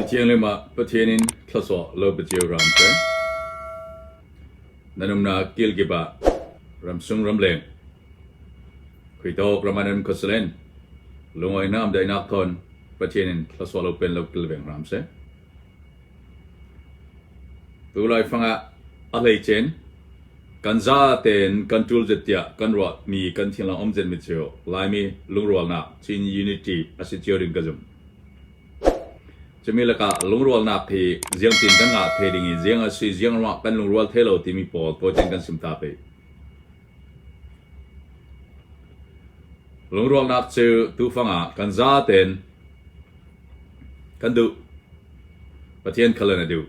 Mithianghlim ah Pathian in thluachuah lo pe cio hram seh. Nan umnak kilkip ah ramsung ramleng khuitawk ram an um khuasalen lungawinak daihnak thawn Pathian in thluachuah lo pen lo kilveng hram seh. Tu laifang ah a hleicen kan zatein kan ṭul zet tiah kan ruahmi kan thinlung um zetmi cu Laimi lungrualnak Chin Unity a si cio ding ka zumh. Cumi lakah lungrualnak hi ziangtin kan ngah the ding i ziang a si ziang ruangah kan lungrual the lo timi pawl tawiten kan sim ta pei. Lungrualnak cu tufang ah kan zatein Kan duh. Pathian khal in a duh.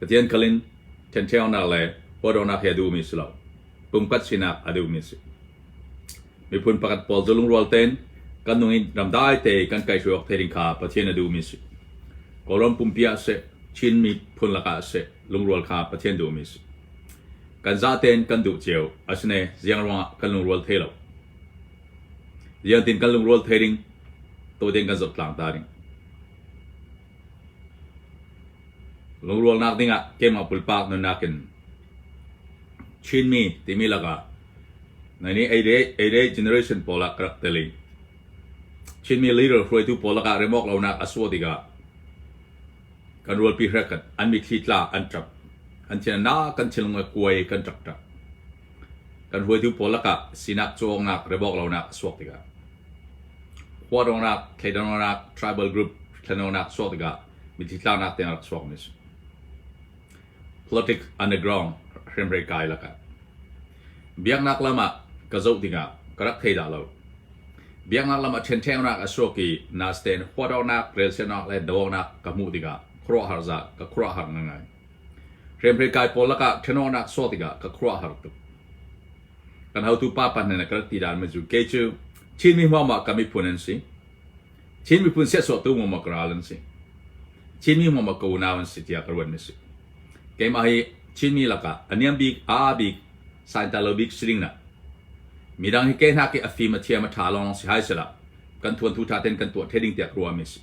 Pathian khal in ṭhenṭheonak le huatawknak hi a duhmi si lo. Pumkhat sinak a duhmi a si. Miphun pakhat pawl cu lungrual tein kan nung i ramdai te kan kaihruai awk thei ding kha Pathian a duhmi a si. Kawlram pumpi ah seh, Chin miphun lakah seh, lungrual kha Pathian duhmi a si. Kan zatein kan duh cio. Asine ziang ruangah kan lungrual thei lo. Ziangtin kan lungrual thei ding, tawdeng kan zoh tlang ta ding. Lungrualnak dingah keimah pulpak nunnak in Chinmi timi lakah 1988 generation pawl ah ka rak tel i Chinmi leader hruaitu pawl lakah remawk lonak a suah tikah kan rualpi hrekat an mitthli tla an ṭap an thin a na kan thinlung a kuai kan ṭap ṭap. Kan hruaitu pawl lakah sinak cawngnak rebawk lonak a suak tikah huatawknak, thleidanawknak, tribal group thlenawknak suak tikah mithi tlaknak tiang rak chuakmi a si. Politics underground hriamhrei kai lakah biaknak lam ah ka zoh tikah ka rak thei dah lo. Biaknak lam ah ṭhenṭhengnak a suak i nastein huatawknak, relsianawk le dawknak ka hmuh tikah khuaruahhar za ka khuaruahhar ngaingai. Hriamhrei kai pawl lakah ṭhenawknak sawh tikah ka khuaruahhar tuk. Kan hotu pa pa hna ka rak ti dan mi cu kei cu Chin mi hmuahmah ka miphun an si. Chin miphun siasawhtu hmuahmah ka ral an si. Chin mi hmuahmah ka unau an si tiah ka ruat mi si. Keimah hi Chin mi lakah a niam bik, a bik, sainta lo bik si ding na. Midang hi ke hna ki a fim a thiam a ṭha lawng si hai sila kan thuan thu ṭha ten kan tuah the ding tiah ka ruah mi si.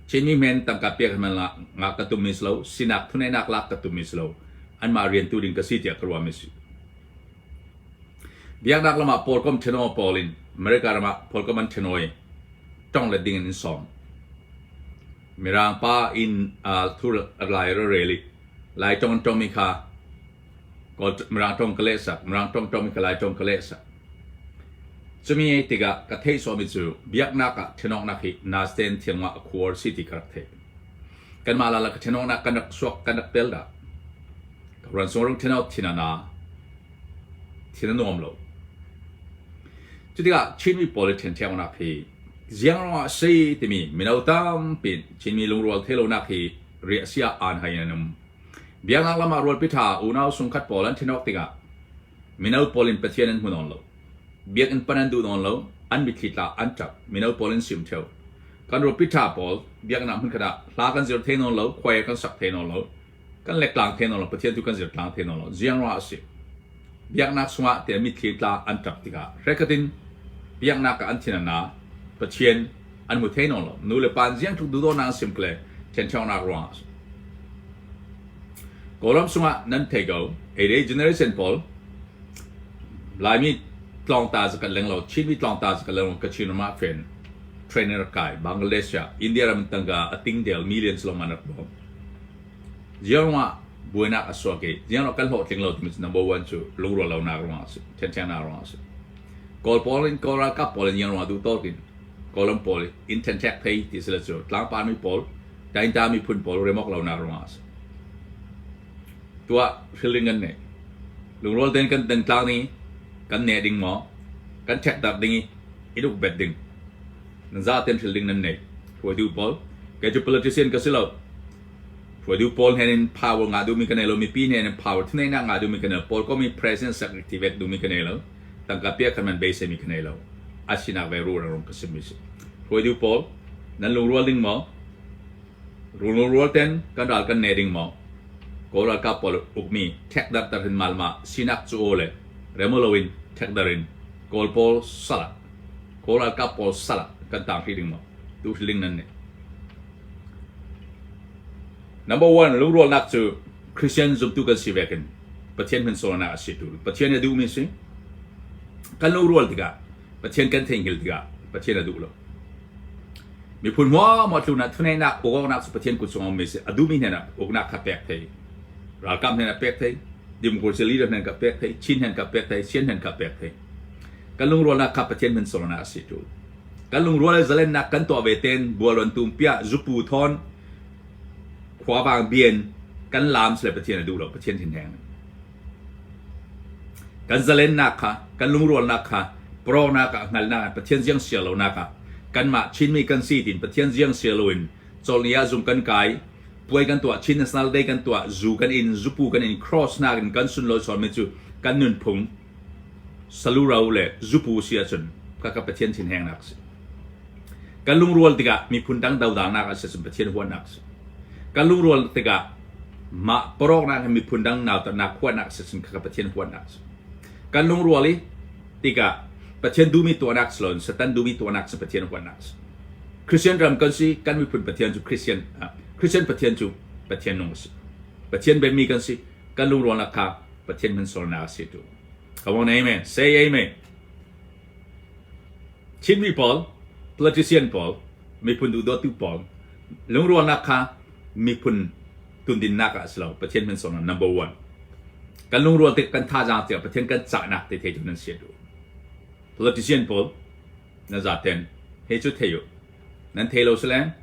Chinmi men tangka pek hman nga ka tum mi si lo, sinak thuneinak lak ka tum mi si lo. Anmah rian tu ding ka si tiah ka ruah mi si. Biaknak lam ah pawlkom ṭheno pawl in America ram ah pawlkom an ṭheno i tong le ding in in sawm. Mirang pa in thur lai rel i Lai tong an tong mi kha Kawl Mirang tong ka leh sak, Mirang tong tong mi kha Lai tong ka leh sak. Cumi tikah ka theih sawmi cu biaknak ah ṭhenawknak hi nasten thiangah a khuar si ti ka rak theih. Kanmah lala ka ṭhenawknak kan rak suak kan rak tel dah. Ka ruan sung rung ṭhenawk thin a na thin a nuam lo. Cutikah Chinmi pawl i ṭhenṭhenawknak hi ziang ruangah a si timi mino tampi Chinmi lungrual theilonak hi riah sia aan hai in an um. Biaknak lam ah rualpi ṭha unau sungkhat pawl an ṭhenawk tikah mino pawl in Pathian an hmu nawn lo. Biakinn pan an duh nawn lo, an mitthli tla an ṭap, mino pawl in sim ṭheo. Kan rualpi ṭha pawl biakinn ah hmunkhat ah hla kan zir thei nawn lo, choir kan sak thei nawn lo, kan lek tlang thei nawn lo, Pathian tu kan zir tlang thei nawn lo. Ziang ruangah a si? Biaknak chungah tiah mitthli tla an ṭap tikah hrekhat in biaknak ah an thin a na, Pathian an hmu thei nawn lo. Nu le pa an ziang tluk duhdawtnak an sim kle ṭhenṭheonak ruangah a si. Kawlram chungah nan thei ko. 88 generation pawl Laimi tlawngta zakat leng lo, Chinmi tlawngta zakat leng lo Kachin ram ah fen train in rak kai. Bangladesh ah India ram in tangka a ting del millions lawng an rak bawm. Ziang ruangah buainak a suak i ziang ruangah kan hlawhtling lo timi cu number one cu lungrual lonak ruangah a si, ṭhenṭhengnak ruangah a si. Kawl pawl in Kawl ralkap pawl in ziang ruangah duh tawk in Kawlram pawl in ṭhenṭhek thei ti si le cu tlangpar mi pawl Tainta miphun pawl remawk lonak ruangah a si. Tuah hrilring kan nei. Lungrual tein kan tengtlang ding i kan ne ding maw? Kan ṭhekdarh ding i i dukbet ding. Nan zaten hril ding nan nei. Hruaitu pawl. Kei cu politician ka si lo. Hruaitu pawl hnen in power ngah duhmi ka nei lo. Mipi hnen in power thuneinak ngah duhmi ka nei lo. Pawl kom i president executive duhmi ka nei lo. Tangka piak khan man beiseimi ka nei lo. A sinak ve ru rang ka simi si. Hruaitu pawl, nan lungrual ding maw? Lungrual ten kan ral kan ne ding maw? Kawl ralkap pawl ukmi ṭhekdarh ter hin malma sinak cu aw le remolo in ṭhekdarh in Kawl pawl sal ah Kawl ralkap pawl sal ah kan tang hrih ding maw? Tu hriling nan ne. Number one, lungrualnak cu Christian zumtu kan si vekin Pathian hmansualnak a si tu. Pathian a duhmi si. Kan lungrual tikah Pathian kan theihngilh tikah Pathian a duh lo. Miphun huamuah tlunah thuneinak ukawknak cu Pathian kut chung a ummi si. A duhmi hnenah uknak kha pek thei. Ralkap hnenah pek thei. Democracy leader hnen ka pek thei. Chin hnen ka pek thei. Sian hnen ka pek thei. Kan lungrualnak kha Pathian hmansualnak a si tu. Kan lungrual le zalennak kan tuah ve ten bualon tum piah zupu thawn khuavang bien kan laam sile Pathian a duh lo Pathian thinheng. Kan zalennak kha kan lungrualnak kha prongnak ah hngalnak ah Pathian ziang siar lonak ah kanmah Chinmi kan si tin Pathian ziang siar loin cawlni ah zung kan kai puai kan tuah Chin National Day kan tuah zu kan in zupu kan in cross nak in kan sunlawi sualmi cu kan nunphung saluro le zupu si ahcun kaka Pathian thinhengnak si. Kan lungrual tikah miphun dang dodalnak a si cun Pathian huatnak si. Kan lungrual tikah mah parawknak he miphun dang nautatnak huatnak a si cun kaka Pathian huatnak si. Kan lungrual i tikah Pathian duhmi tuahnak si loin Satan duhmi tuahnak si Pathian huatnak si. Christian ram kan si, kan miphun Pathian cu Christian, Christian Pathian cu Pathian nung a si. Pathian biami kan si, kan lungrualnak kha Pathian hmansualnak a si tu. Come on, amen. Say amen. Chinmi pawl, politician pawl, miphun duhdawtu pawl, lungrualnak kha miphun tundinnak ah a si lo. Pathian hmansualnak number one. Kan lungrual tik kan thazaang tiah Pathian kan cahnak te thei tu nan si duh. Politician pawl, na zaten he cu thei u. Nan thei lo sile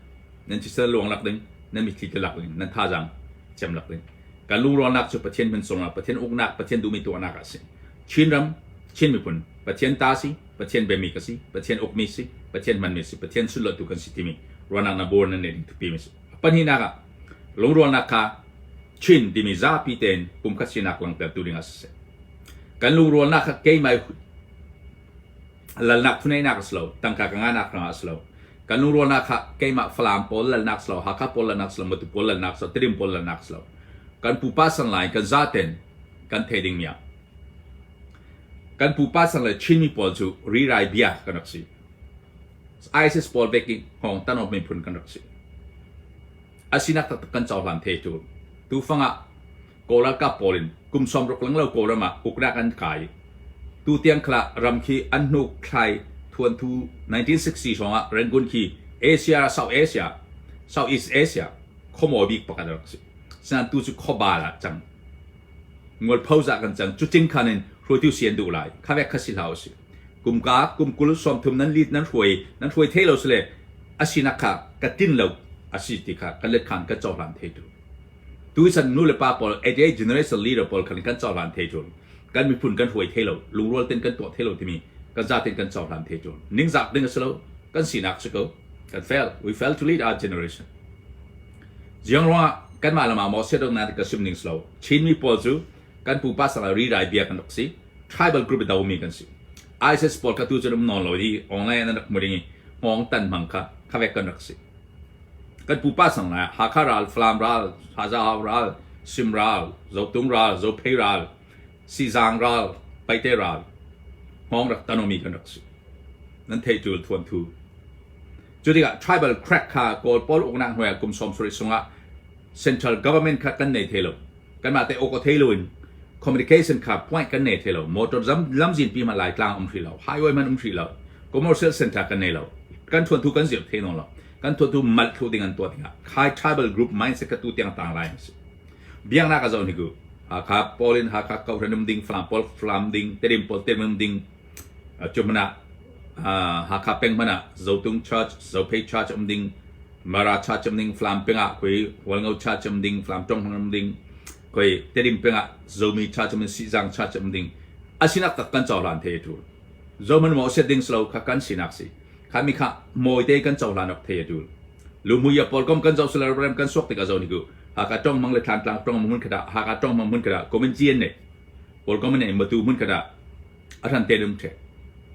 nan chisel luang lak ding, nan mitthli te lak ding, nan thazaang cem lak ding. Kan lungrualnak cu Pathian hmansualnak, Pathian uknak, Pathian duhmi tuahnak ah a si. Chinram, Chin miphun, Pathian ta si, Pathian biami ka si, Pathian ukmi si, Pathian hmanmi si, Pathian sunlawhtu kan si timi ruahnak na bur nan neih ding thupi mi si. Pahnihnak ah lungrualnak kha Chin timi zapi tein pumkhat sinak langhtertu ding ah siseh. Kan lungrualnak kha keimah lalnak thuneinak a si lo, tangka ka ngahnak hrangah a si lo. Kan lungrualnak kha keimah Falam pawl lalnak si lo, Hakha pawl lalnak si lo, Matu pawl lalnak si lo, Tedim pawl lalnak si lo. Kan pupa san lai kan zaten kan thei ding mi ah kan pupa san le Chinmi pawl cu rirai bia kan rak si. ISIS pawl vek i hngawng tan awk miphun kan rak si. Asinak taktak kan cohlan the tu. Tufang ah Kawl ralkap pawl in kum 60 lang lo Kawlram ah uknak an kai. Tu tiang khala ram khi an hnuk thlai thuan thu 1960 hrawng ah Rangoon khi Asia, South Asia, Southeast Asia khuamawi bik pakhat a rak si. Sinain tu cu khuabal ah cang. Ngolpho zah kan cang. Cucing khan in hruaitu si an duh lai. Kha vek kha si hlah usih. Kum ka kum 20 30 nan lit nan hruai nan hruai thei lo sile asinak kha ka tin lo asi ti kha kan let khan kan cohlan thei tu. Tuisan nu le pa pawl 88 generation leader pawl khan kan cohlan thei tu. Kan miphun kan hruai thei lo, lungrual ten kan tuah thei lo timi kan zaten kan cohlan thei tu. Ningzak ding a si lo, kan sinak si ko. Kan fail. We fail to lead our generation. Ziang ruangah kanmah lamah maw siadawtnak ka sim ning si lo. Chinmi pawl cu kan pupa sang ri rai bia kan rak si. Tribal group do mi kan si. ISIS pawl kha tu cu um nawn lo i online an rak mu ding i hngawng tan hmang kha kha vek kan rak si. Kan pupa sang lai Hakha ral, Falam ral, Hazahau ral, Sim ral, Zotung ral, Zophei ral, Sizang ral, Paite ral, hngawng rak tanomi kan rak si. Nan thei tul thuan thu. Cu tikah tribal crack kha Kawl pawl uknak hnuai ah kum 70 sungah central government kha kan nei thei lo. Kanmah te awk a thei loin communication kha point kan nei thei lo. Motor zam lamzin pi ma lai tlang um hri lo. Highway man um hri lo. Commercial center kan nei lo. Kan thuan thu kan zir thei non lo. Kan thuan thu mal thu ding an tuah tikah khai tribal group mindset ka tu tiang tang lai si. Biaknak a zo ni ku. Hakha pawl in Hakha ko hranum ding, Falam pawl Falam ding, Tedim pawl Tedim ding, Cumana Hakha peng hmanh ah Zotung Church, Zophei Church um ding, Mara Church um ding, Falam peng ah khui Hualngo Church um ding, Falam tong um ding, khui Tedim peng ah Zomi Church um ding, Sizang Church um ding. Asinak tak kan cohlan the tu. Zoman mo set ding slo kha kan sinak si. Kha mi kha moi te kan cohlan ok the tu. Lumui ya pawl kom kan zo sala ram kan suak tik a zo ni ku. Hakha tong mang le thlan tlang tong mun khada Hakha tong mang mun khada komen jian ne. Pawl kom ne matu mun khada a hran te lum the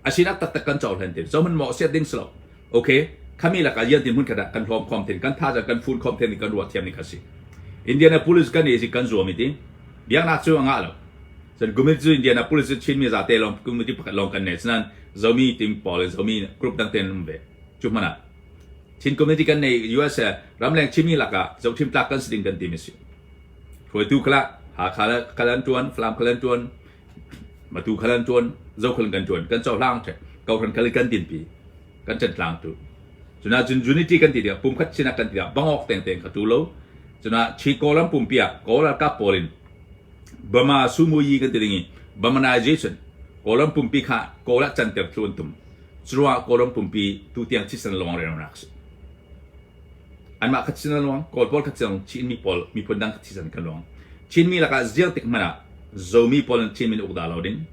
asinak taktak kan cohlan te zohman maw siat ding silo okay khami laka yan tin hun khada kan hlawm khom then kan tha kan phun khom then kan ruah thiam ni kha si Indianapolis kan e si kan zuam iti biaknak cu anga lo cun kumit cu Indianapolis cu Chin mi za te long community pakhat long kan nei sinan zomi team pawl zomi group dang ten um ve cu mana. Chin community kan nei USA ramleng Chinmi lakah zohthim tlak kan si ding kan timi si. Hruaitu khala Hakha le khal an tuan, Falam khal an tuan, Matu khal an tuan, Zokhal kan tuan, kan cohlang the, kohran khal kan dinpi, kan ṭan tu. Cuna cun unity kan ti tikah pumkhat sinak kan ti tikah bangawk tengteng kha tu lo. Cuna Chi Kawlram pumpi ah Kawl ralkap pawl in Burma Sumuyi kan ti ding i Burmanization Kawlram pumpi kha Kawl ah canter thlu an tum. Curuangah Kawlram pumpi tutiang thisen lawng rennak si. Anmah kha thisen an luang, Kawl pawl kha thisen Chinmi pawl miphun dang kha thisen kan luang. Chinmi lakah ziang tik hmanh ah Zomi pawl in Chinmi uk dah lo ding,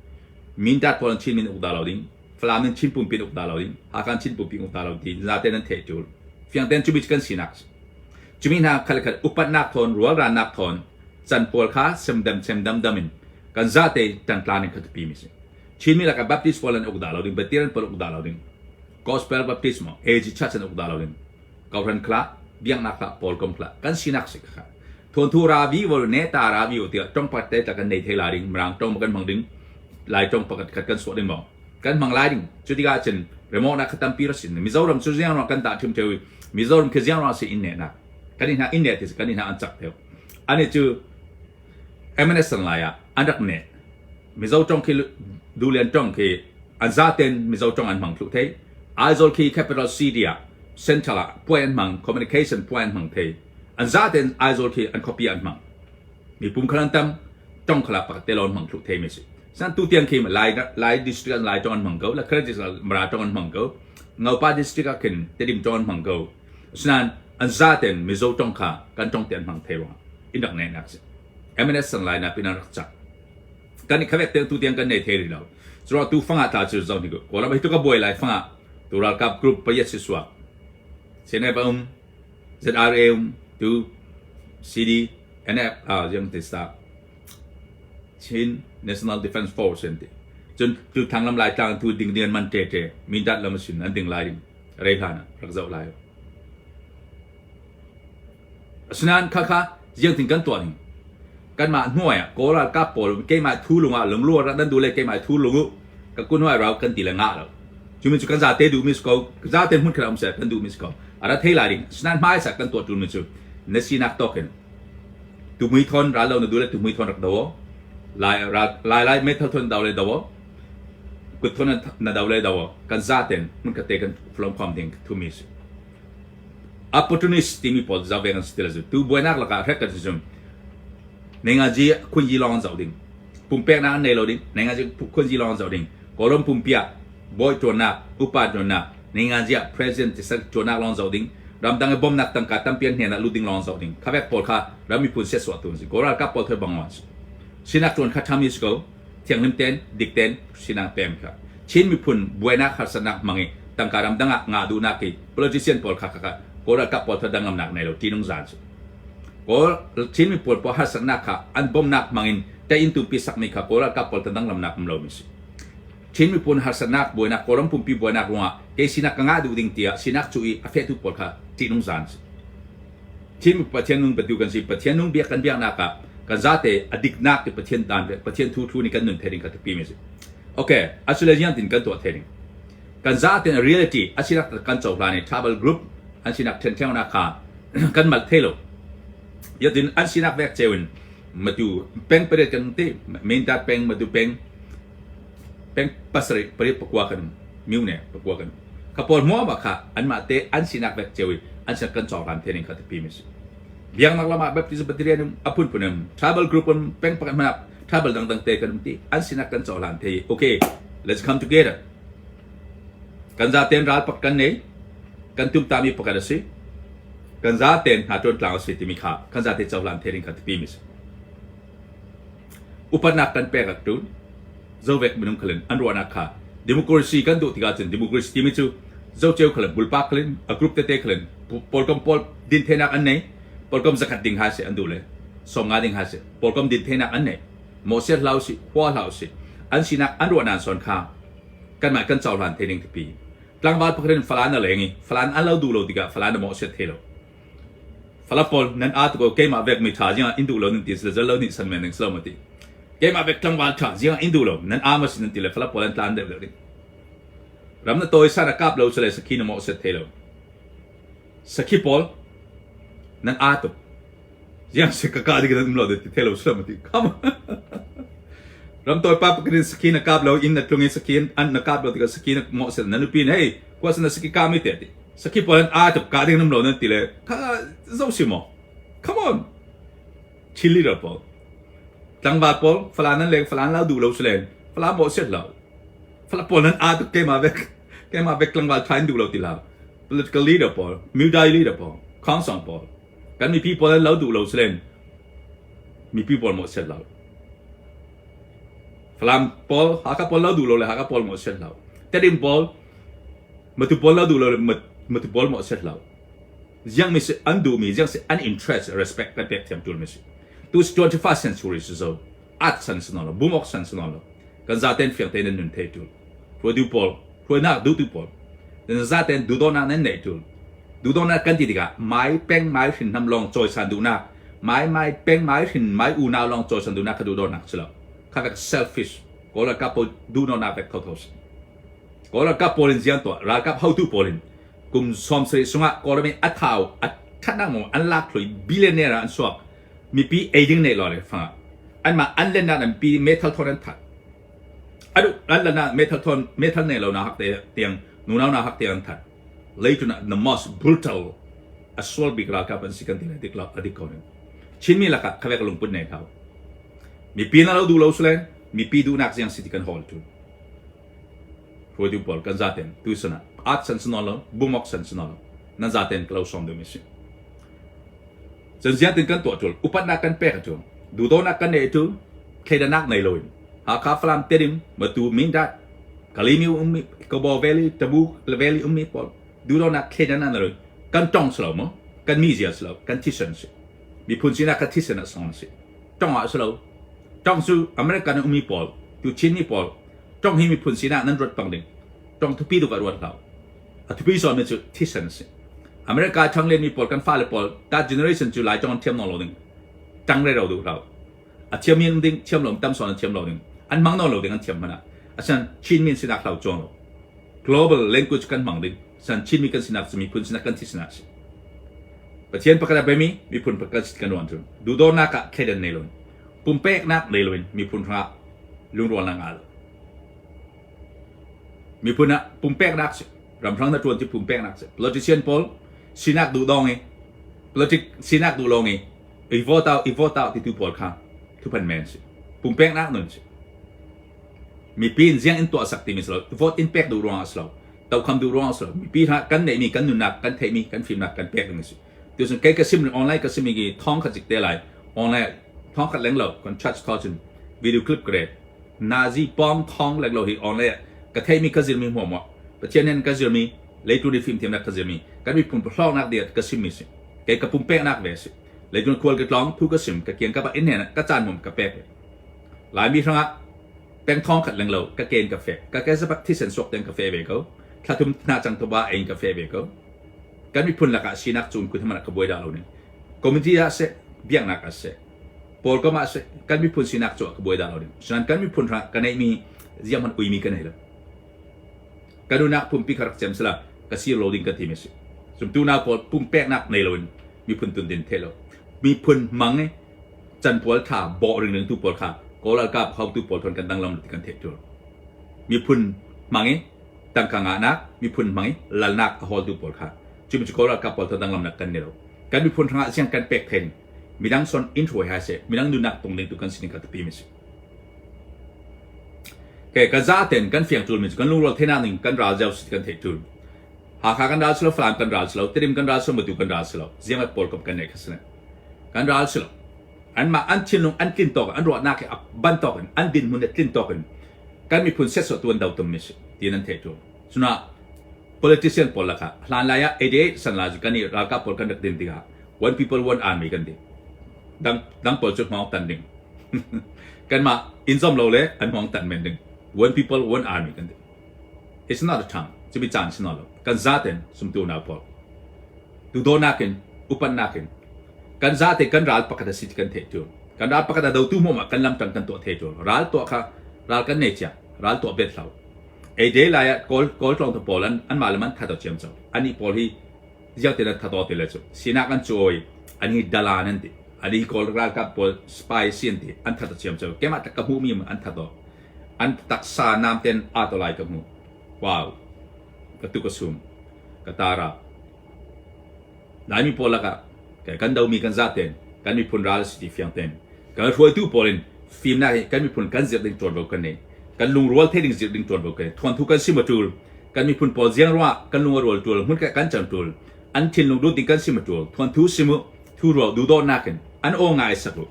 Mindat pawl in Chinmi uk dah lo ding, Falam in Chin pumpi uk dah lo ding, Hakha in Chin pumpi uk dah lo ti zate nan theih ṭul. Fiang tein cumi kan sinak si. Cumi hna khat le khat upatnak thawn, rualrannak thawn, can pawl kha semdam semdam dam in kan zate ṭantlan in kha tupi mi si. Chinmi lakah Baptist pawl an uk dah lo ding, Batiran pawl uk dah lo ding, Gospel Baptist maw AG Church an uk dah lo ding, Kohhran khla, biaknak khla, pawlkom khla, kan sinak si kha. Thuanthu rabi vol ne ta rabi o tiah tong pat te ta kan nei thei la ding, mirang tong kan hmang ding, lai tong pakhat khat kan suah ding maw. Kan hmang lai ding. Cu tikah cun remote na kha tampi ra sin. Mizoram cu ziang kan ta thim theu Mizoram khi ziang si in ne na. Kan in hna in ne ti kan in hna an chak theu. Ani cu MNS san lai ah an rak ne. Mizo tong khi Dulian tong khi an zaten Mizo tong an hmang thlu thei. Aizawl khi capital city ah central ah puai an hmang communication puai an hmang thei. An zaten Aizawl khi an khuapi an hmang. Mipum khal an tam tong khala pakhat te lon hmang thlu thei mi si. San tu tiang khi Lai Lai district an Lai tong an hmang ko, La Kher district Mara tong an hmang ko. Ngopa district ah khin Tedim tong an hmang ko. Asinain an zaten Mizo tong kha kan tong te an hmang thei ruangah in rak neih nak si. MNS sang lai na pin an rak cak. Kan i khavek te tu tiang kan nei thei rih lo. Curo tu fanga ta cu zo ni ko. Kawlram hi tu ka buai lai fanga tu ralkap group payat si suak. CNF um, ZRA um, tu CD, NF, ah, yang te sa. Chin National Defense Force an ti. Cun tu thanglam lai tlang tu ding ding man te te mindat lam sin an ding lai ding rei hlan rak zoh lai. Asinain khakha ziangtin kan tuah ning? Kanmah hnuai ah Kawl ralkap pawl keimah thu lung ah lungrual rak nan duh le keimah thu lung u ka kun huai rau kan ti le ngah lo. Cu mi cu kan zate duh mi si ko, zate hmun khat um seh kan duh mi si ko. A ra thei lai ding. Asinain hmaisa kan tuah ṭun mi cu na sinak tawk in tumui thawn ral lo na duh le tumui thawn rak do aw. Lai lai lai meithal thawn do le do aw. Kut thawn na do le do aw. Kan zaten hmun khat te kan flom khom ding thu mi si. Opportunist timi pawl zoh ve kan si ti lo cu. Tu buainak lakah hrek kan si cum. Nengaji khunji lawng an zoh ding. Pumpeknak an nei lo ding. Nengaji khunji lawng an zoh ding. Kawlram pumpi ah bawi ṭuannak, upa ṭuannak, nengaji ah president ti ṭuannak lawng zoh ding. Ramdang i bawmnak tangka tampi an hnen ah lut ding lawng zoh ding. Kha vek pawl kha ram miphun siasuahtu an si. Kawl ralkap pawl thoi bang an si. Sinak ṭuan kha ṭhami si ko. Thianghlim ten, dik ten sinak pem kha. Chin miphun buainak harsatnak hmang i tangka ramdang ah ngah duhnak i politician pawl kha kha Kawl ralkap pawl tha dangamnak nei lo ṭihnung zan cu. Kawl Chin miphun pawl harsatnak kha an bawmnak hmang in ṭei-inn tumpi sakmi kha Kawl ralkap pawl tha danglamnak um lomi si. Chin miphun harsatnak buainak Kawlram pumpi buainak ruangah kei sinak ka ngah duh ding tiah sinak cu i a fehtu pawl kha ṭihnung zan si. Chin miphun Pathian nung batu kan si. Pathian nung biak kan biaknak ah kan zate a diknak ti Pathian dan Pathian thu thu nih kan nun thei ding kha tipi mi si. Okay, asule ziang tin kan tuah thei ding. Kan zaten reality a sinak kan cohlan i tribal group an sinak ṭhenṭheunak kha kan mal thei lo. Yatin an sinak vek ceu in matu peng pariat kan ti Mindat peng matu peng peng pasarih pariat pakua kan miu ne pakua kan kha pawl hmuah ma kha anmah te an sinak vek ceu i an sinak kan cohlan the ning kha tipi mi si. Biaknak lam ah Baptist Pathian um a phunphun um tribal group um peng pakhat hmanh ah tribal dangdang te kan um ti an sinak kan cohlan the okay, let's come together. Kan zaten ral pak kan nei kan tumtami pakhat a si. Kan zaten hna ṭuan tlang a si timi kha kan zate cohlan the ding kha tipi mi si. Upatnak kan pek ak ṭun zovek minung khalin an ruahnak kha democracy kan duh tikah cun democracy timi cu zoceu khalin bulpak khalin a group tete khalin pawlkom pawl din thenak an nei pawlkom zakhat ding ha si an duh le 50 ding ha si pawlkom din thenak an nei mawhsiat hlah usih hua hlah usih an sinak an ruahnak son kha kanmah kan cohlan the ding tipi tlangval pakhat in Falam a leng i Falam an lo duh lo tikah Falam a mawhsiat the lo. Falam pawl nan aa tuk keimah vek mi ṭha ziang in duh lo nan ti sila zal lo nih san men ding silo ma ti. Keimah vek tlangval ṭha ziang in duh lo nan aa ma si nan ti le Falam pawl an tlan deuh deuh ding. Ram na tawi san a kap lo sile sakhi na mawhsiat the lo. Sakhi pawl nan aa tuk. Ziang si ka kah ding nan um lo ti thei lo sulam ti. Come on. Ramtawi pa pakhat in sakhi na kap lo inn na tlung i sakhi an na kap lo tikah sakhi na mawh sel na nupi in hey kua na sakhi kah mi te ti. Sakhi pawl an aa tuk kah ding nan um lo nan ti le kha zo si maw? Come on. Chin leader pawl. Tlangval pawl Falam nan leng Falam lau duh lo silen Falam mawh siat lo. Falam pawl nan aa tuk keimah vek keimah vek tlangval tha in duh lo ti lo. Political leader pawl, Mudai leader pawl, Khongsong pawl. Kan mipi pawl an lo duh lo silen mipi pawl mawh siat lo. Falam pawl, Hakha pawl lo duh lo le Hakha pawl mawh siat lo. Tedim pawl, Matu pawl lo duh lo le Matu pawl mawh siat lo. Ziang mi si an duh mi, ziang si an interest respect kan pek thiam tul mi si. Tu 21st century si zo. At san si lo, bum ok san si lo. Kan zaten fiang te nan nun thei tul. Hruaitu pawl, hruainak duhtu pawl. Nan zaten duhdawnak nan nei tul. Duhdawnak kan ti tikah mai peng mai hrin hnam lawng cawisan duhnak, mai mai peng mai hrin mai unau lawng cawisan duhnak kha duhdawnak si lo. Kha vek selfish. Kawl ralkap pawl duhdawnak vek thotho si. Kawl ralkap pawl in ziang tuah, ralkap hotu pawl in kum 70 sungah Kawlram in a thau a thatnak maw an lak thloi billionaire ah an suak mipi eiding nei lo le fangah anmah an lennak an pi metal thon an that adu an lennak metal thon metal nei lo na hak te tiang nunau na hak tiang an that leitung ah the most brutal a sual bik ralkap an si kan ti lai dik lo adik ko ning Chinmi lakah khavek lungput nei hau mipi na lo duh lo sule mipi duhnak ziang si ti kan hawl tu hruaitu pawl kan zaten tu sana at san sino lo bumok san sino lo nan zaten klo som deuh mi si cun ziatin kan tuah tul upatnak kan pek tu duhdonak kan nei tu thleidanak nei loin Hakha Falam Tedim Matu Mindat Kalimi ummi Kobo Valley Tabu Valley ummi pawl duhdonak thleidanak nei loin kan tong silo mo kan mi zia silo kan thisen si miphun sinak ka thisen a song si tong ah silo tong cu American ummi pawl tu Chinmi pawl tong hi miphun sinak nan ruat pang ding tong thupi duk a ruat hlau a thupi zawn mi cu thisen a si America thang len mi pawl kan fale pawl that generation cu lai tong an thiam lo ding tang re ro duh hlau a thiam mi ding thiam lo tam son an thiam lo ding an mang no lo ding an thiam mana asan Chin min sinak hlau chuang lo global language kan mang ding san Chin mi kan sinak cu miphun sinak kan thi sinak si Pathian pakhat a bemi miphun pakhat kan ruan cu duhdawnak ah thleidan nei loin pumpeknak nei loin miphun hrangah lungrualnak ngah lo Miphun ah pumpeknak si. Ramhrang na ṭuan ti pumpeknak si. Politician pawl sinak duh dong i politic sinak duh lawng i i vote out i vote out titu pawl kha thuphan men si. Pumpeknak nun si. Mipi in ziang in tuah sak timi si lo. Vote in pek duh ruangah si lo. Tokham duh ruangah si lo. Mipi hna kan neihmi kan nunnak kan theihmi kan fimnak kan pek ding si. Tucun kei ka sim online ka sim i thong khat zik te lai. Online thong khat leng lo kan charge tho cun video clip ka ret. Nazi pawng thawng lek lo hi online ka theimi ka zirmi hmuahmuah Pathian in ka zirmi leitu nih fimthiamnak ka zirmi kan miphun hlawknak ding ka simmi si kei ka pumpeknak ve si leitun khual ka tlawng thu ka sim ka kiang ka ba inn ka caan mum ka pek Laimi hrangah peng thawng khat leng lo ka ken ka fe ka ke zapak thisen suak ten ka fe ve ko thlathum hna cang to ba ein ka fe ve ko kan miphun lakah sinak cun kun hamana ka buai dah lo ning community ah se biaknak ah se Paul kam ah kan miphun sinak cu ka buai dah lo ding. Sinan kan miphun hra ka neihmi ziang hmanh uimi ka nei lo. Kan unak pumpi kha rak cem sala ka sir lo ding ka ti mi si. Zumtu na pawl pumpeknak nei loin miphun tun din the lo. Miphun mang i can pawl tha bawh ring ring tu pawl kha Kawl ralkap hotu pawl thon kan danglam ti kan theih tur. Miphun mang i tangka ngahnak miphun hmang i lalnak a hawltu pawl kha cu mi cu Kawl ralkap pawl thon danglam nak kan nei lo. Kan miphun hrangah siang kan pek theng midang son in hruai hai seh midang nunnak tung ding tu kan sining kha tapi mi si ke ka za ten kan fiang tul mi kan lungrual thena ning kan ral zau si kan thei tul Hakha kan ral silo Falam kan ral silo Tedim kan ral silo Matu kan ral silo ziangat pawl kam kan nei khasne kan ral silo an ma an thinlung an tlin tawk an ruahnak hi ban tawk in an din mun tlin tawk in kan miphun set so tuan do tum mi si tin an thei tul suna politician pawl lakah hlan lai ah 88 san la kan i ralkap pawl kan rak din tikah one people one army kan ti dang dang pawl cu hmawng tan ding kanmah in zom lo le an hmawng tan men ding one people one army kan ti it's not a time cubi caan si lo kan zaten sumtu na pawl duhdaw in upat nakin kan zate kan ral pakhat a si ti kan theih tu kan ral pakhat a dotu hmawm ah kan lam tang kan tuah the tu ral tuah kha ral kan nei chia ral tuah bet hlau ei de lai ah kawl kawl tlawng tu pawl an an mah le man that chiam cho ani pawl hi. Ziang ti nan that aw ti le cu sinak an cawi an hi dalan an ti an hi Kawl ralkap pawl spy si an ti an that chiam cu keimah ka hmuh mi an that aw an taksa nam ten aa to lai ka hmu wow ka tu ka sum ka tara Laimi pawl lakah kan domi kan zaten kan miphun ral si ti fiang ten kan hruaitu pawl in fimnak hi kan miphun kan zirh ding ṭuanvo kan nei kan lungrual thei ding zirh ding ṭuanvo kan nei thuanthu kan sim a ṭul kan miphun pawl ziang ruangah kan lung a rual ṭul hmun kan cang ṭul an thinlung dut ding kan sim a ṭul thuanthu sim u thu rual duhdawtnak in an aw ngai sak u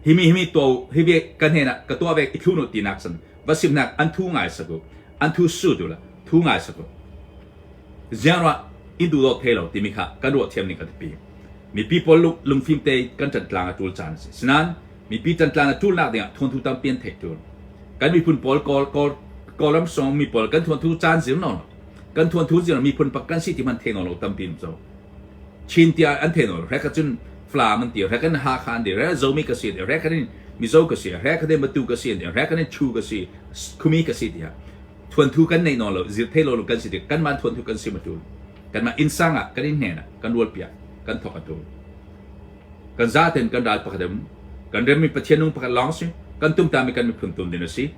himi himi to hi ve kan hen ah ka tuah ve i thlun u tinak san va simnak an thu ngai sak u an thu su tu la thu ngai sak u Ziang ruah in duhdawt thei lo timi kha kan ruah thiam ning ka tipi. Mipi pawl lungfim te kan ṭantlang a ṭul caan a si. Sinain mipi ṭantlang a ṭulnak dingah thuanthu tampi an theih ṭul. Kan miphun pawl Kawl, Kawl, Kawlram song mi pawl kan thuanthu caan zir no kan thuanthu zir miphun pak kan si ti man thei no lo tampi um zo. Chin tiah an thei no rek cun Falam an ti rek in Hakha an ti rek Zomi ka si rek in Mizo ka si rek in Matu ka si rek in Chu ka si Khumi ka si tiah Thuanthu kan nei nawn lo, zirthei lo kan si tik kanmah thuanthu kan sim a ṭul. Kanmah innsang ah kan inn hnen ah kan rualpiak, kan thawk a ṭul. Kan zaten kan ral pakhat um, kan remmi Pathian nung pakhat lawng si, kan tumtami kan miphun tum ding a si.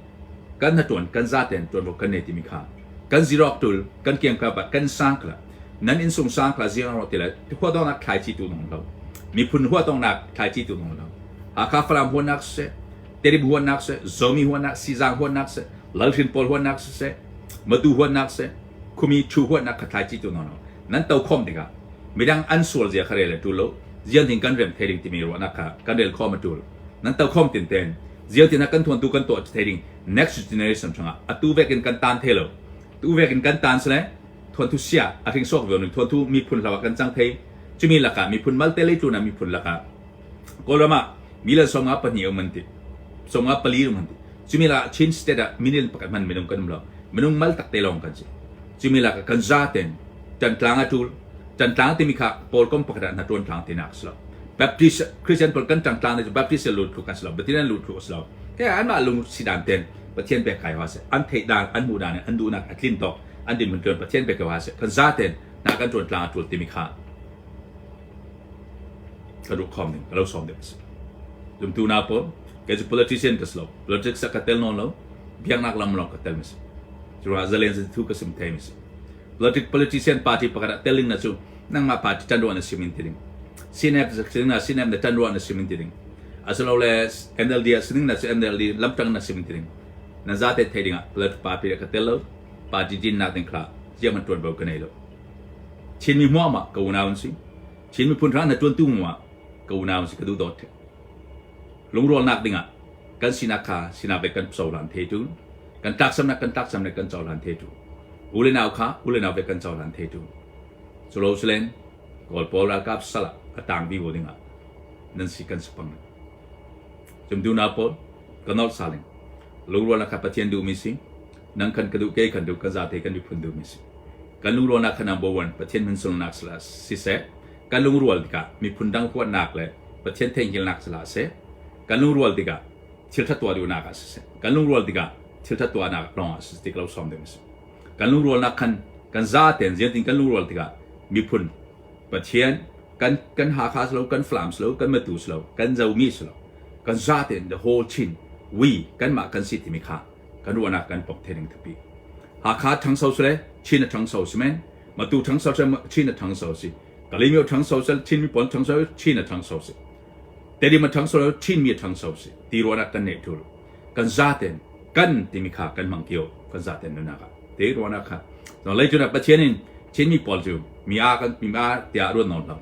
Kan hnaṭuan kan zaten ṭuanvo kan nei timi kha kan zirok ṭul, kan kiangkap ah kan sang khala nan innsung sang khala zirang rawh ti le huah dawnak thlaici tu nong lo. Miphun huah dawnak thlaici tu nong lo. Hakha Falam huanak siseh, Tedim huanak siseh, Zomi huanak, Sizang huanak siseh, Lalhrin pawl huatnak siseh, Matu huatnak siseh, Khumi Chu huatnak kha thlai ci tu no nan to khom tikah midang an sual zia kha rel a tul lo zian ding kan rem thei ding timi ruahnak kha kan rel khom a tul nan to khom tin ten zian tin kan thuan tu kan tuah thei ding next generation chungah atu vekin kan tan thei lo tu vekin kan tan sile thuan thu sia a hring sok ve ning thuan thu miphun hlawa kan cang thei chumi laka miphun malte lei tluna miphun laka Kawlram ah mile songa pahnih um an ti. Songa pali um an ti. Cumi la Chin state ah minil pakhat hman minung kan um lo. Minung mal tak te lawng kan si. Cumi la kan za ten ṭantlang a ṭul. Ṭantlang timi kha pawl kom pakhat ah hna ṭuan tlang tinak si lo. Baptist Christian pawl kan ṭangtlang ne cu Baptist lut thlu kan si lo. Pathian lut thlu si lo. Ke anmah lung si dan ten Pathian pek kai wa se. An theih dan, an hmuh dan, an duhnak a tlin tawk, an din mun ṭuan Pathian pek wa se. Kan za ten na kan ṭuan tlang a ṭul timi kha ka duh khom ning ka lo sawm deuh a si. Zumtu na pawl kei cu politician ka si lo. Politics ah ka tel nawn lo. Biaknak lam lawng ka tel mi si. Curuangah zalen zan thu ka sim thei mi si. Politic politician party pakhat ah tel ding na cu nangmah party ṭan ruah na sim in ti ding. CNF sining na CNF na ṭan ruah na sim in ti ding. Asilole NLD ah sining na cu NLD lamṭang na sim in ti ding. Na zate thei ding ah political party ah ka tel lo. Party dinnak ding kha ziang ṭuanvo ka nei lo. Chinmi hmuahmah ka unau an si. Chin miphun hra na ṭuantu hmuah ka unau an si ka duh dawt. Lungrualnak dingah kan sinak kha sinak ve kan cohlan the tu. Kan tlaksamnak kan tlaksamnak kan cohlan the tu. U le nau kha u le nau ve kan cohlan the tu. Culo silen Kawl pawl ralkap sal ah a tang vivo dingah nan si kan si pang. Cumtu na pawl ka nolh saling. Lungrualnak kha Pathian duhmi si. Nang khan ka duh ke kan duh kan zate kan miphun duhmi si. Kan lungrualnak kha number one Pathian hmansulnak siseh, kan lungrual tikah miphun dang huatnak le Pathian theihnghilnak sila seh, kan lungrual tikah thil ṭha tuah duhnak ah siseh, kan lungrual tikah thil ṭha tuahnak lawng ah siseh ti ka lo sawm ding a si. Kan lungrualnak khan kan zaten ziantin kan lungrual tikah miphun Pathian kan kan Hakha si lo, kan Falam si lo, kan Matu si lo, kan Zomi si lo, kan zaten the whole Chin we kanmah kan si timi kha kan ruahnak kan pok the ding thapi. Hakha ṭhangso si le Chin a ṭhangso si men, Matu ṭhangso si Chin a ṭhangso si, Kalaymyo ṭhangso si Chin mi pawl ṭhangso Chin a ṭhangso si, Tedim a ṭhangso Chin mi a ṭhangso si ti ruahnak kan neih ṭul. Kan zaten kan timi kha kan hmang kio kan zaten nunak ah te ruahnak kha. Lei cun Pathian in Chin mi pawl cu mi a kan mi a tiah ruat nawn lo.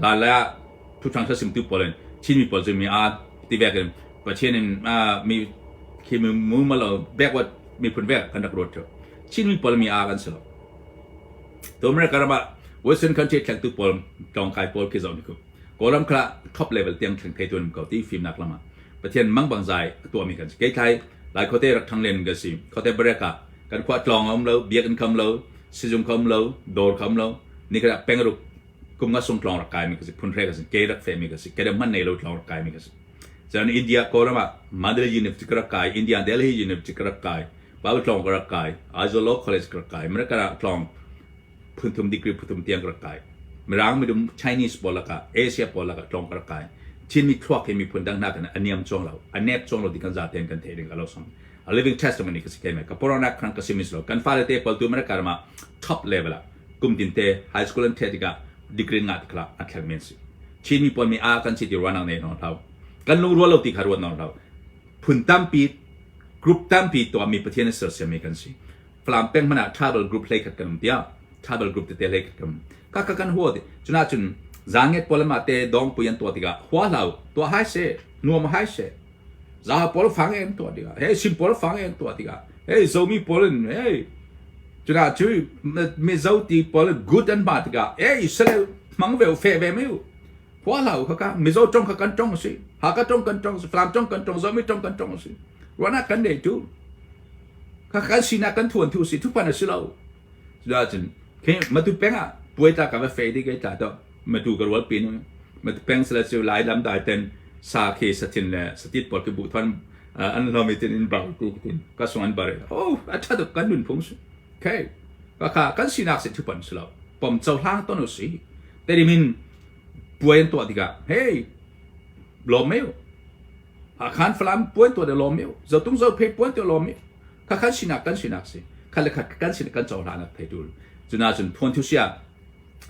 La la thu ṭhang sim tu pawl in Chin mi pawl cu mi a ti vek in Pathian in mi khi mi mu ma lo backward miphun vek kan rak ruat ṭheo. Chin mi pawl mi a kan si lo. To America ram ah Western country thlengtu pawl tlawngkai pawl khi zoh ni ku. Kawlram kha top level tiang thleng thei tuan ko ti fimnak lam ah Pathian mang bang zai a tuahmi kan si. Kei thlai lai khuate rak ṭhang len kan si. Khuate barek ah kan khua tlawng a um lo, biakinn kha um lo, sizung kha um lo, dawr kha um lo. Nikhat ah pengruk kum nga sung tlawng rak kaimi ka si, phun hre ka si, ke rak fehmi ka si, ke hman nei lo tlawng rak kaimi ka si. Cun India Kawlram ah Mandalay University ka rak kai, India Delhi University ka rak kai, Bible tlawng ka rak kai, Aizawl Law College ka rak kai, America ah tlawng phunthum degree phuthum tiang ka rak kai. Mirang midum Chinese pawl lakah Asia pawl lakah tlawng ka rak kai. Chinmi thluak hi miphun dang nakin a niam cuang lo, a nep cuang lo ti kan zaten kan theih ding a lo sang. A living testimony ka si kei me. Ka poronak khan ka sim lo. Kan fale te pawl tu America ram ah top level ah kum tin te high school an the tikah degree ngah tikah an thleng men si. Chinmi pawl mi a kan si ti ruanang nei non hlau. Kan lungrual lo ti kha ruat non hlau. Phun tampi group tampi tuahmi Pathian a sersiammi kan si. Falam peng hmanh ah tribal group hlei khat kan um tiah tribal group tete hlei khat kan um. Ka ka kan hua ti. Cuna cun zanget pawl ma te dong pui an tuah tikah hua hlau tuah hai se nuam hai se za pawl fang en tuah tikah hey sim pawl fang en tuah tikah hey zomi pawl in hey cuna cu mizo ti pawl good an ma tikah hey sele mang ve fe ve meu hua hlau kha ka mizo tong kha kan tong si haka tong kan tong si falam tong kan tong zomi tong kan tong si ruana kan nei tu kha kan sinak kan thuan thu si thupan a si lo cucun khi matu peng ah puai ta ka va fe di ke ta to matu ka rual pin matu peng sala chu lai lam dai ten sa khi sathin le satit por ki bu thon an lomi tin in bar ku tin ka sung an bare oh a tha tuk kan nun phung su okay ka kha kan sinak si thupan si lo pom cho hlang ton si terimin puai an tuah tikah hey lawm meu Hakhan Falam puan tuah de lawm meu zotung zo phe puan tuah lawm meu kha khan sinak kan sinak si kha le khat kan sin kan cohlan ak thei tul cuna cun phuan thu sia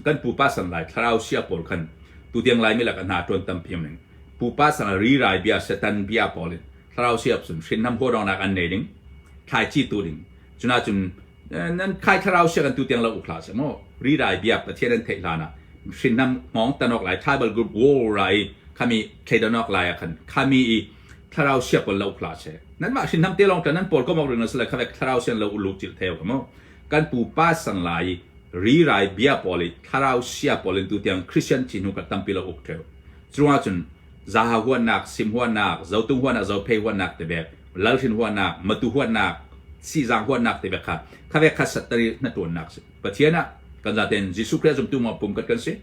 kan pupa san lai thlarau sia pawl khan tu tiang lai mi lak hna tuan tam phiam ning pupa san ri rai bia setan bia pawl in thlarau sia sun hrin nam ho dong nak an nei ding thlai chi tu ding cuna cun nan khai thlarau sia kan tu tiang lo ukhla se mo ri rai bia pathian an theih hlana hrin nam ngong tanok lai tribal group war rai khami thleidanok lai ah khan khami i thlarau sia pawl lo ukhla se nan mah hrin nam te long tan nan pawl ko mok ring sala khavek thlarau sian lo ulu chil theu ka mo kan pu pa san lai ri rai bia pawl i thlarau sia pawl in tu tiang Christian chi hnu ka tampi lo uk theu chunga cun zaha huannak sim huannak zotung huannak zophei huannak te bek lalhrin huannak matu huannak sizang huannak te bek kha khavek kha satari na tuannak si Pathian ah kan zaten Jesuh Christ zumtu ma pum kat kan si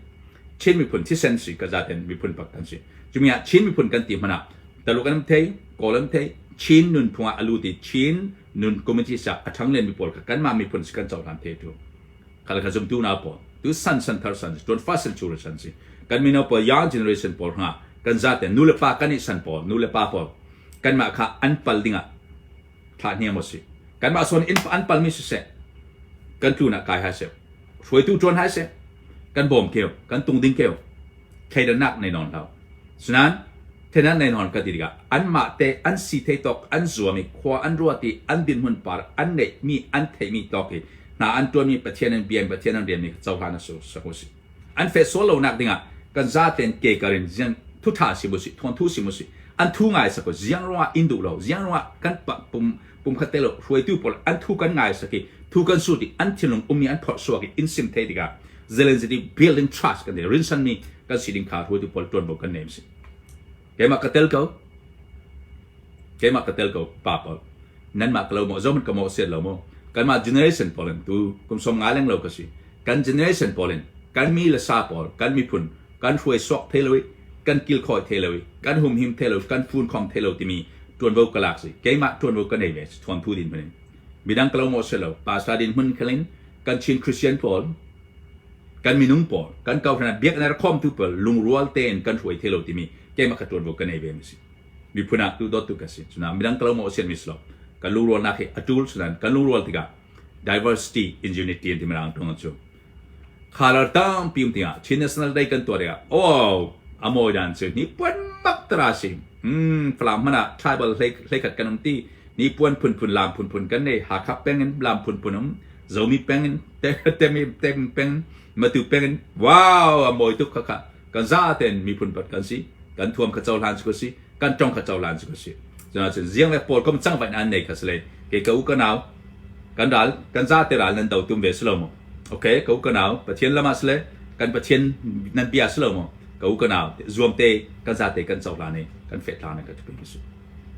Chin miphun thisen si ka zaten miphun pak kan si cumi ah Chin miphun kan ti hmana Taluk an thei Kawl an thei Chin nunphung ah alu ti Chin nun community sa a thang len mi pawl kha kanmah miphun si kan cohlan the tu khala kha zumtu na pawl tu san san thar san tuan fa san chur san si kan mino pawl young generation pawl hna kan zaten nu le pa kan i san pawl nu le pa pawl kanmah kha an pal dingah thlah hniam a si kanmah sawn in an palmi siseh kan tlun ah kai hai seh hruaitu ṭuan hai seh kan bawm keu kan tung ding keu thleidannak nei nawn hlau sunan thenan nei nawn ka ti tikah anmah te an si thei tawk an zuam i khua an ruat i an dinhmun par an ngeih mi an theih mi tawk i hna an ṭuan mi Pathian an bian Pathian an rian mi cohlan a su sak u si an fe sual lo nak dingah kan zaten ke karin ziang thu tha si mu si thon thu si mu si an thu ngai sako ziang ruangah in duh lo ziang ruangah kan pum pum khat te lo hruaitu pawl an thu kan ngai saki thu kan su ti an thinlung ummi an phorh suak i in sim the tikah Zelensky building trust kan rinsan mi kan si ding kha hruaitu pawl tuanvo kan nem si keimah ka tel ko keimah ka tel ko pa pawl nanmah ka lo maw zohmanh ka maw siat lo maw kanmah generation pawl in tu kum som nga leng lo ka si kan generation pawl in kan mi le sa pawl kan miphun kan hruai suak the lo i kan kilkhawi the lo i kan humhim the lo kan fun khom the lo timi tuanvo ka lak si keimah tuanvo ka nei ve thuan thu din hmun in midang ka lo maw si lo pastor din hmun khalin kan Chin Christian pawl kan minung pawl kan ko hna biaknak khom tu pawl lungrual tein kan hruai the lo timi keimah ka tuanvo ka nei ve mi si miphun ah tu dawt tu ka si cuna midang ka lo maw sian mi si lo kan lungrualnak hi a tul sunan kan lungrual tikah diversity in unity an ti mirang tong cu khalar tampi um tingah Chin National Day kan tuah tikah oh amoi dan cu ni puan mak tara si Falam hmanh ah tribal hleikhat kan um ti ni puan phunphun lam phunphun kan nei Hakha peng in lam phunphun um Zomi peng in Temi peng Matu peng in wow amoi tuk kha kha kan za ten miphun pat kan si kan thuam kha cohlan su ka si kan tong kha cohlan su ka si cun ziang le pawl kom cang vain an nei kha sile ke ka u ka nau kan ral kan za te ral nan do tum ve silo mo okay ka u ka nau pathian lama sile kan pathian nan bia silo mo ka u ka nau zuam te kan za te kan cohlan i kan fet hlan ka thupi su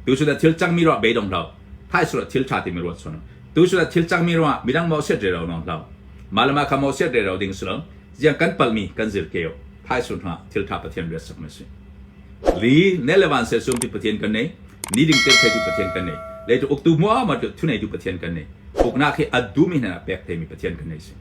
tu su thil cang mi ro be dong lo thai su thil tha ti mi ruat sun tu su thil cang mi ro midang mo set re ro nong lo malama kha mo set re ro ding silo Ziang kan palmi kan zir keo thaisun hna thil tha Pathian riat sak na si. Li ne le van se sum ti Pathian kan nei, ni ding te tu Pathian kan nei. Le tu uktu mua ma tu thu nei tu Pathian kan nei. Uknak hi adumi hna pek thei mi Pathian kan nei si.